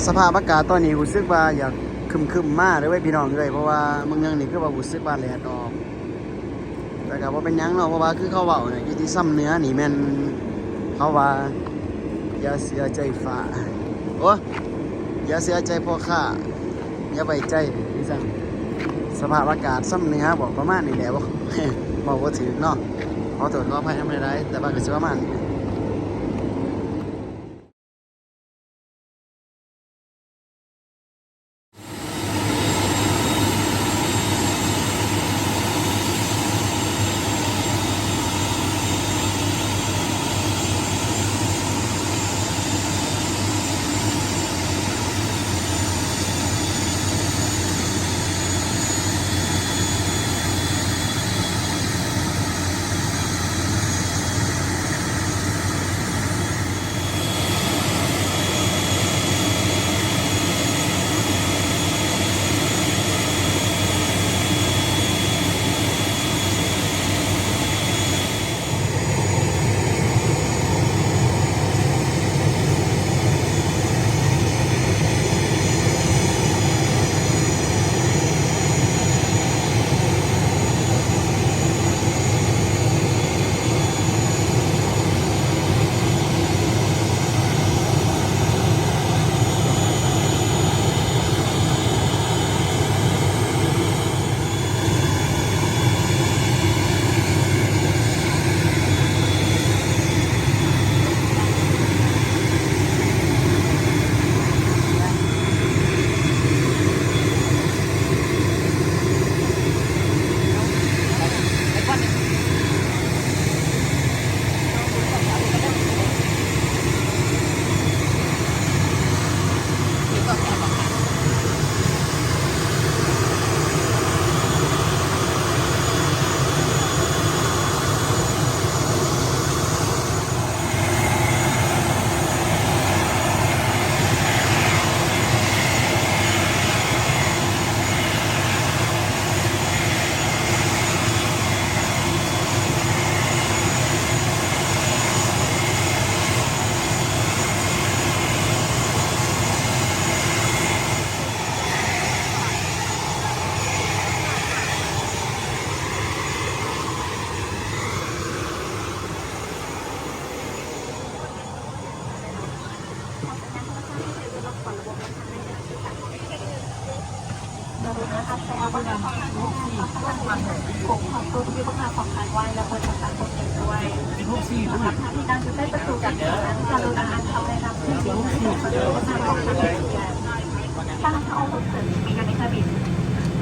ສະພາບອາກາດຕອນນີ້ຮູ້ສຶກວ່າຢາກຄຶມໆມາເດີເວີຍພີ່ນ້ອງເອີຍ ເພາະວ່າເມືອງນີ້ຄືວ່າຮູ້ສຶກວ່າແດດອອກ ແຕ່ກໍບໍ່ເປັນຫຍັງເນາະ ເພາະວ່າຄືເຂົາເວົ້ານະ ຢູ່ທີ່ຊຳເໜືອນີ້ແມ່ນເຂົາວ່າ ຢ່າເຊື່ອໃຈຟ້າ ໂອ້ ຢ່າເຊື່ອໃຈພໍ່ຄ້າ ຢ່າໄວ້ໃຈ ຈັ່ງຊັ້ນ. ສະພາບອາກາດຊຳເໜືອບໍ ປະມານນີ້ແຫຼະ ເວົ້າບໍ່ຖືກເນາະ ຂໍໂທດຂໍອະໄພນຳຫຼາຍໆ ແຕ່ວ່າກໍຊິປະມານນີ້.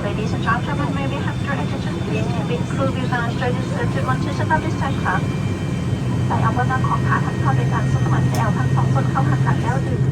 Ladies and gentlemen, may we have your attention, please? Big Crew Village, registered to Manchester Public Side Club. ໃສ່ອາວະນາຂອງທ່ານ ທ່ານເຂົ້າໃນການສົມຄວນແລ້ວ ທັງສອງຄົນເຂົ້າຮັບການແລ້ວ ຫຼື